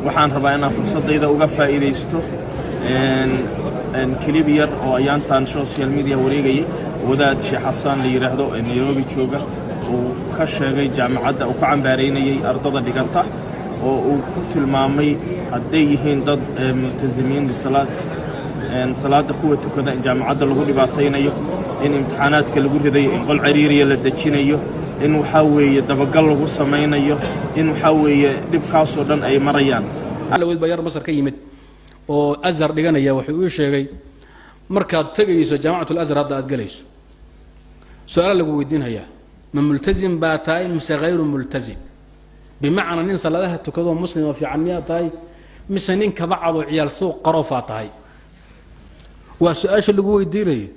Waxaan rabaa inaan fursaddayda uga faa'iidaysto clip yar oo ayaantan social media wareegayay, wadaad Sheekh Xasaan la yidhaahdo ee Nairobi jooga uu ka sheegay jaamacadda, uu ka cambaaraynayey ardada dhigata oo uu ku tilmaamay hadday yihiin dad multasimiin bisalaad, salaadda kuwa tukada, in jaamacadda lagu dhibaataynayo, in imtixaanaadka lagu ridayo, in qol cariiriya la dejinayo, in waxaa weeye dabagal lagu samaynayo, in waxaa weeye dhibkaasoo dhan ay marayaan. Weyd baa yar Masar ka yimid oo Azhar dhiganaya. Wuxuu ii sheegay, markaad tegayso Jaamacat Alazhar, hadda aad gelayso, su-aala lagu weydiinhayaa: ma multazim baa tahay mise hayru multazim? Bimacnaa, nin salaadaha tukadoo muslim oo fiican miyaa tahay, mise nin kabacadoo ciyaal suuq qaroofaa tahay? Waa su-aasha lagu weydiinayo.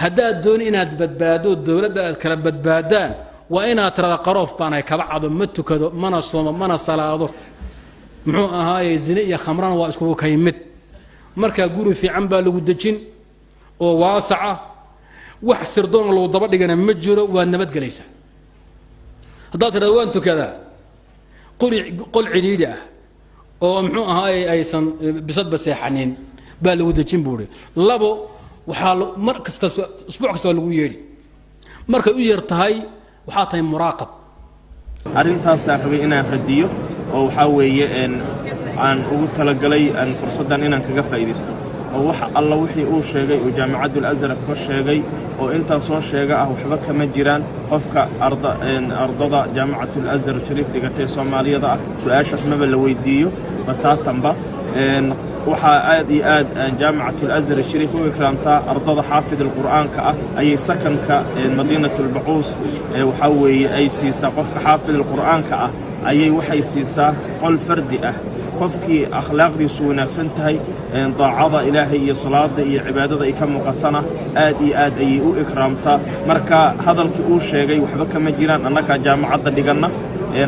Haddaad dooni inaad badbaado, dowladda aad kala badbaadaan, waa inaad tirada: "Qaroof baanahay, kabacado, ma tukado, mana soomo, mana salaado, muxuu ahaaye, zine iyo khamrana waa iskugu kay mid." Markaa guri fiican baa lagu dejin oo waasaca, wax sirdoona lagu daba dhigana ma jiro, waad nabadgelaysaa. Haddaad tirada "waan tukadaa", qori qol cidhiidhi ah oo muxuu ahaaye aysan bisadba seexanin baa lagu dejin, buuhi. Labo, waxaa mar kasta, usbuuc kasta waa lagu yeedhi. Markay u yar tahay, waxaa tahay muraaqab. Arrintaasaan rabay inaan radiyo oo waxaa weeye aan ugu talagalay aan fursaddan inaan kaga faa'iidaysto, oo wax alla wixii uu sheegay uu Jaamacadul Azhar ka sheegay oo intaan soo sheega ah waxba kama jiraan. Qofka ardada Jaamacatul Azhar Shariif dhigatay Soomaaliyada ah su-aashaas maba la weydiiyo bataatanba. Waxaa aad iyo aad Jaamacatul Azhar Shariif u ikraamtaa ardada xaafid alqur'aanka ah. Ayay sakanka Madiinatulbacuus waxaa weeye ay siisaa. Qofka xaafid alqur'aanka ah ayay waxay siisaa qol fardi ah. Qofkii akhlaaqdiisu wanaagsan tahay, daacada Ilaahay iyo salaada iyo cibaadada ay ka muuqatana, aad iyo aad ayay u ikraamtaa. Marka hadalkii uu sheegay waxba kama jiraan. Annagaa jaamacadda dhiganna,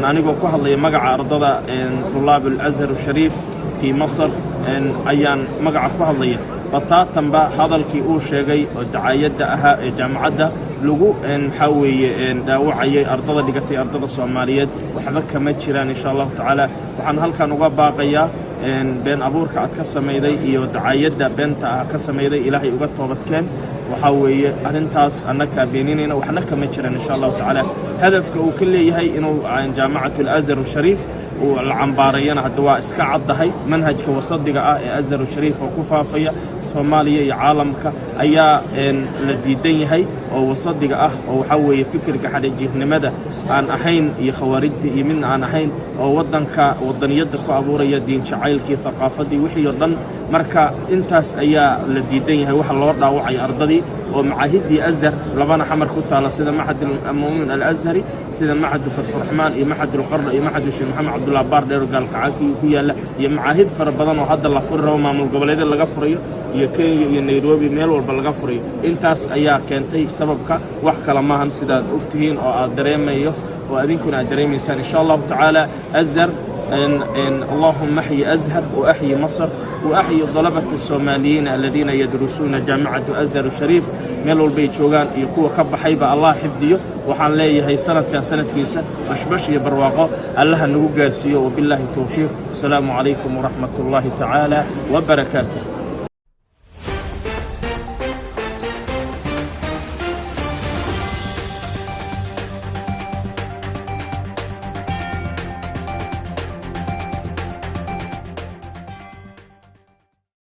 anigoo ku hadlaya magaca ardada طلاب الأزهر الشريف في مصر ayaan magaca ku hadlaya, bataatanba hadalkii uu sheegay oo dacaayadda ahaa ee jaamacadda lagu waxaa weeye dhaawacayay ardada dhigatay, ardada Soomaaliyeed, waxba kama jiraan, insha Allahu tacaala. Waxaan halkan uga baaqayaa been abuurka aad ka samayday iyo dacaayadda beenta ah ka samayday Ilaahay uga toobadkeen. Waxaa weeye arrintaas annakaa beeninayna, waxna kama jiraan, insha Allahu tacaala. Hadafka uu ka leeyahay inuu Jaamacat Alazhar Shariif uu la cambaarayana hadda waa iska caddahay. Manhajka wasadiga ah ee Azhar Shariif oo ku faafaya Soomaaliya iyo caalamka ayaa la diidan yahay, oo wasadiga ah, oo waxaa weeye fikirka xadhajiirnimada aan ahayn iyo khawaarijta iyo midna aan ahayn, oo waddanka wadaniyadda ku abuuraya, diin jacaylkii, thaqaafaddii, wixii oo dhan. Marka intaas ayaa la diidan yahay, waxa loo dhaawacaya ardadii oo macaahiddii Azhar labana Xamar ku taala, sida Maxad Almu'min Alazhari, sida Maxadu Fatxuraxmaan iyo Maxad Ulqarna iyo Maxadu Sheekh Maxamed Cabdullah Baardheer Gaalkacaki ku yaalla, iyo macaahid fara badan oo hadda la furi rabo, maamul goboleedyada laga furayo, iyo Kenya iyo Nairobi, meel walba laga furayo. Intaas ayaa keentay sababka, wax kale maahan, sidaad ogtihiin oo aad dareemayo oo adinkuna aad dareemaysaan, insha Allahu tacaala. Azhar, اللهم احيي أزهر وأحيي مصر وأحيي طلبة الصوماليين الذين يدرسون جامعة أزهر الشريف meel walbay joogaan, iyo kuwa ka baxayba Allah xifdiyo. Waxaan leeyahay sanadkan sanadkiisa bashbash iyo barwaaqo Allaha nagu gaarsiiyo. Wabilaahi towfiiq. Asalaamu calaykum waraxmat ullaahi tacaala wabarakaatuh.